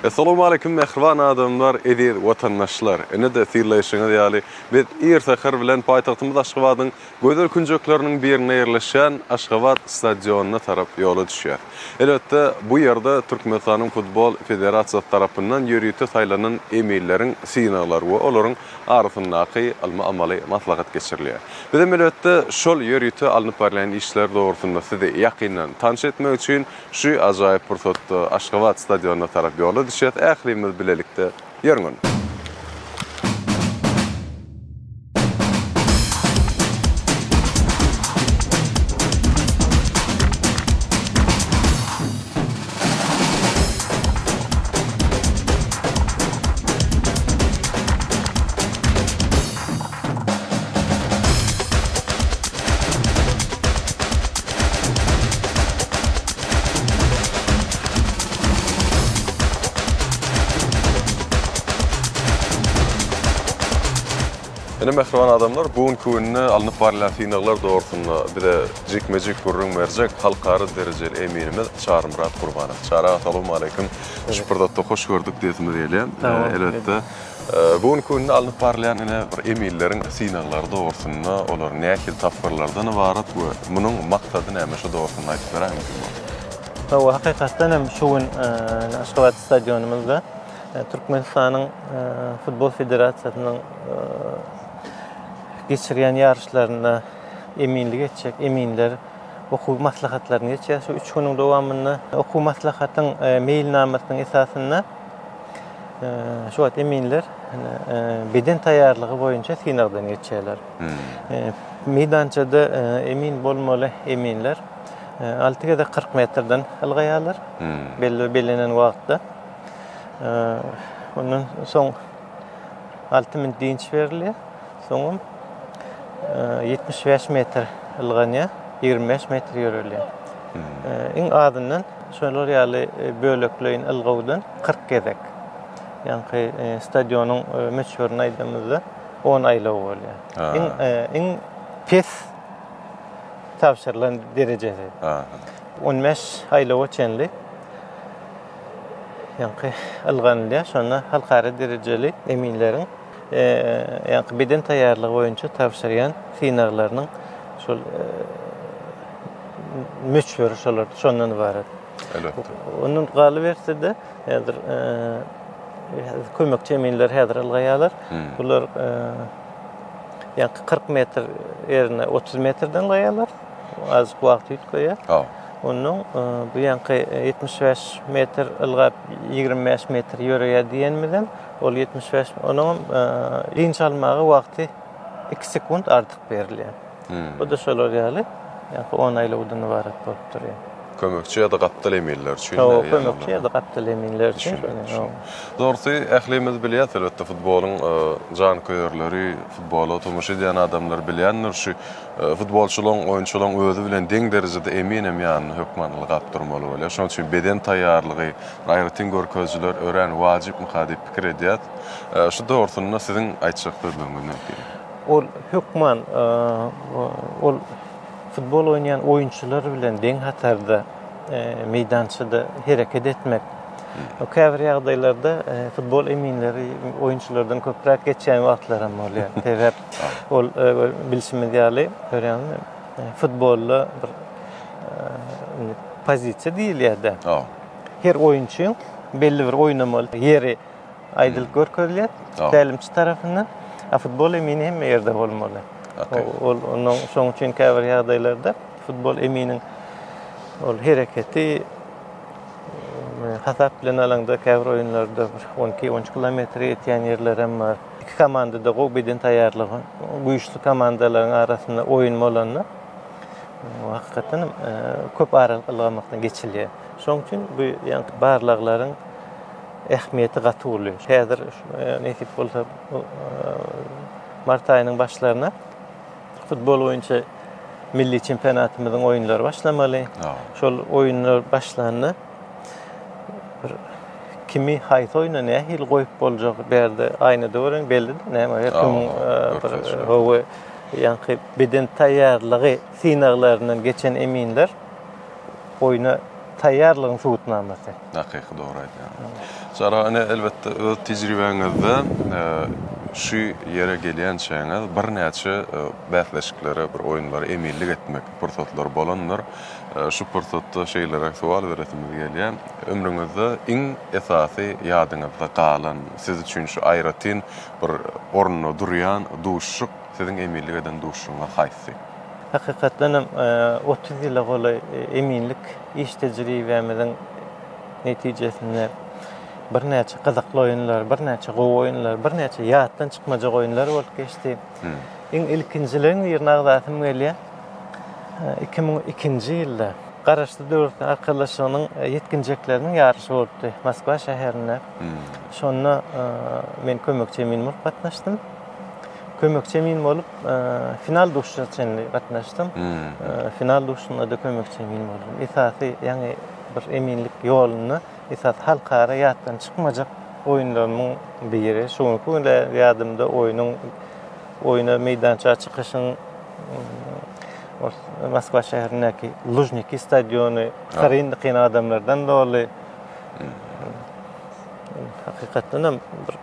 Essalawmaleýkim mähriban adamlar, eziz watandaşlar! Ine-de synlaýşyňyz ýaly, biz ir säher bilen paýtagtymyz Aşgabadyň gözel künjekleriniň birinde ýerleşýän Aşgabat stadionyna tarap ýola düşýäris. Elbetde, bu ýerde Türkmenistanyň Futbol federasiýasy tarapyndan ýörite saýlanan eminleriň synaglary we olaryň arasyndaky ylmy-amaly maslahat geçirilýär. Bizem elbetde, şol ýörite alnyp barylýan işler dogrusynda sizi ýakyndan tanyş etmek üçin şu ajaýyp pursatda Aşgabat stadionyna tarap ýola düşýäs. Ählimiz bilelikde ýörüň onda! Ine mähriban adamlar, bu günki günde alnyp barylýan synaglar dogrusynda bize jikme-jik gürrüň berjek halkara derejeli eminimiz Çarymyrat Gurbanow. Çary aga salowmaleýkim. Şu pursatda hoş gördük diýesimiz gelýär. Elbetde, bu günki günde alnyp barylýan ine bir eminleriň synaglary dogrusynda, olar nähili tapgyrlardan ybarat we munuň maksady näme şu dogrusynda aýdyp beräý mümkin bolsa. Hawa, hakykatdan hem şu gün Aşgabat stadionymyzda Türkmenistanyň Futbol federasiýasynyň geçirýän ýaryşlarynda eminlik etjek eminler okuw maslahatlaryny geçýär. Şu üç günüň dowamynda okuw maslahatyň meýilnamasynyň esasynda şu wagt eminler beden taýýarlygy boýunça synagdan geçýärler. Meýdançada emin bolmaly eminler 6 gezek 40 metrden ylgaýarlar. Belli bellenen wagtda. Ondan soň 6 minut dynç berilýär. Soňam 75 metr ylganýar, 25 metr ýörelýär. Iň azyndan şolar ýaly bölekleýin ylgawdan 40 gezek. Ýaňky stadionyň möçberini aýdamyzda 10 aýlaw bolýar. Iň iň pes tabşyrylan derejesi. 15 aýlawa çenli ýaňky ylganylýar. Şonda halkara derejeli eminleriň ýaňky beden taýýarlygy boýunça tabşyrýan synaglarynyň şol möçberi şolar şondan ybarat. Elbetde. Ondan galyberse-de, häzir kömekçi eminler häzir ylgaýarlar. Bular ýaňky 40 metr ýerine 30 metrden ylgaýarlar. Azajyk wagt üýtgeýär. Ondan bu ýaňky 75 metr ylgap 25 metr ýöreýär diýenimizem ol 75 onuňam dynç almaga wagty 2 sekunt artyk berilýär. Bu-da şolar ýaly ýaňky 10 aýlawdan ybarat bolup durýar. Kömekçi ýa-da gapdal eminler üçin. Hawa, kömekçi ýa-da gapdal eminler üçin. Dogrusy, ählimiz bilýäs, elbetde, futbolyň janköýerleri, futbola tomaşa edýän adamlar bilýändir şu futbolçylaryň, oýunçylaryň özi bilen deň derejede emin hem ýanynda hökman ylgap durmaly bolýar. Şonuň üçin beden taýýarlygy, aýratyn görkezijiler örän wajypmyka diýip pikir edýäs. Şu dogrusynda siziň aýtjak sözleriňiz nähili? Ol hökman, ol futbol oýnaýan oýunçylar bilen deň hatarda meýdançada hereket etmek. Käbir ýagdaýlarda futbol eminleri oýunçylardan köpräk geçýän wagtlar hem bolýar. Sebäp ol bilşimiz ýaly, görýäňizmi, futbolda bir pozisiýa diýilýär-de. Her oýunçyň belli bir oýnamaly ýeri aýdylyp görkezilýär tälimçi tarapyndan. A futbol emini hemme ýerde bolmaly. Ol onuň şonuň üçin käbir ýagdaýlarda futbol eminiň ol hereketi hasap bilen alaňda käbir oýunlarda bir 12, 13 kilometre ýetýän ýerler hem bar. Iki komanda-da gowy beden taýýarlygy, güýçli komandalaryň arasynda oýun bolanda hakykatdan hem köp aralyk ylgamakdan geçilýär. Şonuň üçin bu ýaňky barlaglaryň ähmiýeti gaty uly. Häzir nesip bolsa mart aýynyň başlaryna futbol boýunça milli çempionatymyzyň oýunlary başlamaly. Şol oýunlar başlanda bir kimi haýsy oýna nähili goýup boljagy bärde aýnada gören bellidir. Näme her kimiň bir hawa ýaňky beden taýýarlygy synaglaryndan geçen eminler oýna taýýarlygyň subutnamasy. Hakyky dogry aýdýaň. Çary ene, elbetde, öz tejribäňizde şu ýere gelýänçäňiz birnäçe bäsleşiklere, bir oýunlara eminlik etmek pursatlary bolandyr. Şu pursatda şeýleräk sowal beresimiz gelýär. Ömrüňizde iň esasy ýadyňyzda galan, siz üçin şu aýratyn bir orunda durýan duşuşyk, siziň eminlik eden duşuşygyňyz haýsy? Hakykatdan hem, 30 ýyla golaý eminlik iş tejribämiziň netijesinde birnäçe gyzykly oýunlar, birnäçe gowy oýunlar, birnäçe ýatdan çykmajak oýunlar bolup geçdi. Iň ilkinjileriň birini agzasym gelýär. 2002-nji ýylda Garaşsyz Döwletler Arkalaşygynyň ýetginjekleriniň ýaryşy bolupdy Moskwa şäherinde. Şonda men kömekçi emin bolup gatnaşdym. Kömekçi emin bolup final duşuşygyna çenli gatnaşdym. Final duşuşygynda-da kömekçi emin boldum. Esasy, ýaňy bir eminlik ýolunda esasy halkara ýatdan çykmajak oýunlarymyň biri. Şu günki günde ýadymda oýnuň oýna meýdança çykyşyň Moskwa şäherindäki Lužniki stadiony hyryn-dykyn adamlardan doly. Hakykatdan hem bir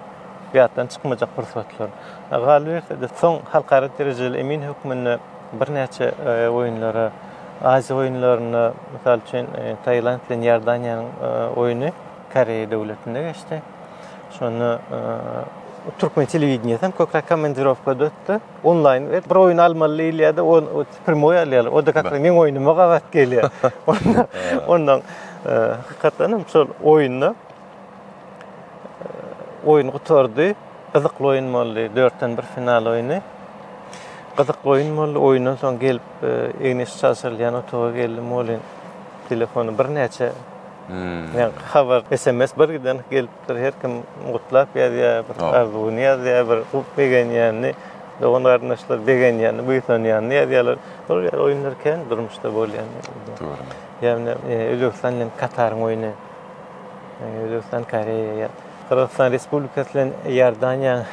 ýatdan çykmajak pursatlar. Galyberse-de, soň halkara derejeli emin hökmünde birnäçe oýunlara, Aziýa oýunlarynda, mysal üçin, Tailand bilen Iordaniýanyň oýny Koreýa döwletinde geçdi. Şonda türkmen telewideniýesi hem köpräk komandirowkada ötdi. Onlaýn bir oýun almaly diýilýär-de, o primoý alýarlar. O-da kak meň oýnuma gabat gelýär. Onda ondan hakykatdan hem şol oýunda oýun gutardy. Gyzykly oýun boldy. Dörtden bir final oýny. Gyzykly oýun boldy. Oýundan soň gelip egin-eşik çalşyrylýan otaga geldim welin telefony birnäçe habar, SMS bir giden gelipdir. Her kim gutlap ýazýar, bir arzuwyny ýazýar, bir begenýänini, dogan-garyndaşlar begenýänini, buýsanýanyny ýazýarlar. Şol ýaly oýunlar kän durmuşda bolýan. Ýagny Özbegistan bilen Kataryň oýny, Özbegistan, Koreýa, Gyrgyzystan Respublikasy bilen Iordaniýa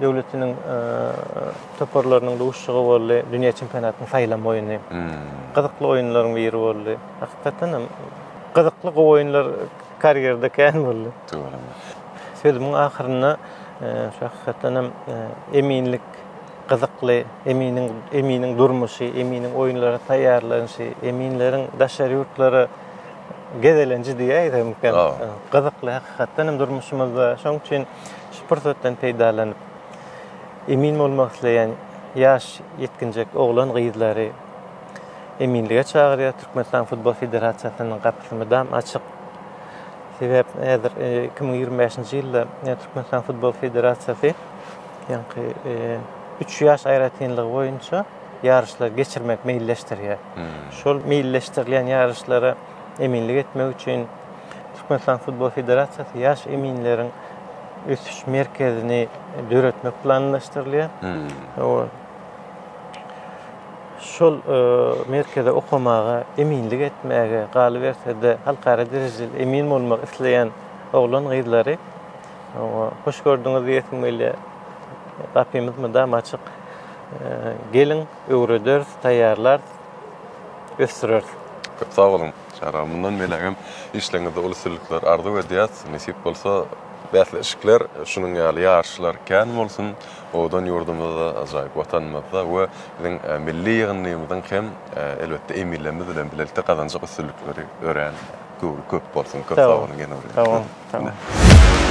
döwletiniň toparlarynyň duşuşygy boldy. Dünýä çempionatynyň saýlama oýny. Gyzykly oýunlaryň biri boldy. Hakykatdan hem gyzykly gowy oýunlar karýerada kän boldy. Tüweleme. Sözümiň ahyrynda şu hakykatdan hem eminlik gyzykly, eminiň eminiň durmuşy, eminiň oýunlara taýýarlanyşy, eminleriň daşary ýurtlara gezelenji diýäýsemkä gyzykly hakykatdan hem durmuşymyzda. Şonuň üçin şu pursatdan peýdalanyp emin bolmak isleýän ýaş ýetginjek oglan-gyzlary eminlige çagyrýar. Türkmenistan Futbol Federasiýasynyň gapysy mydam açyk. Sebäp häzir 2025-nji ýylda Türkmenistan Futbol Federasiýasy ýaňky üç ýaş aýratynlygy boýunça ýaryşlar geçirmek meýilleşdirýär. Şol meýilleşdirilýän ýaryşlara eminlik etmek üçin Türkmenistan Futbol Federasiýasy ýaş eminleriň ösüş merkezini döretmek planlaşdyrylýar. Şol merkeze okamaga, eminlik etmäge, galyberse-de, halkara derejeli emin bolmak isleýän oglan-gyzlary hoş gördüňiz diýesim gelýär. Gapymyz mydama açyk. Geliň, öwrederis, taýýarlarys, ösdüreris. Köp sag boluň, Çary aga. Mundan beýlägem işleriňizde uly üstünlikler arzuw edýäs. Nesip bolsa, bäsleşikler, şunuň ýaly ýaryşlar kän bolsun. Owadan ýurdumyzda, ajaýyp Watanymyzda we biziň milli ýygyndymyzyň hem, elbetde, eminlerimiz bilen bilelikde gazanjak üstünlikleri örän köp bolsun. Köp sag boluň ýene bir gezek. Sag boluň. Sag boluň.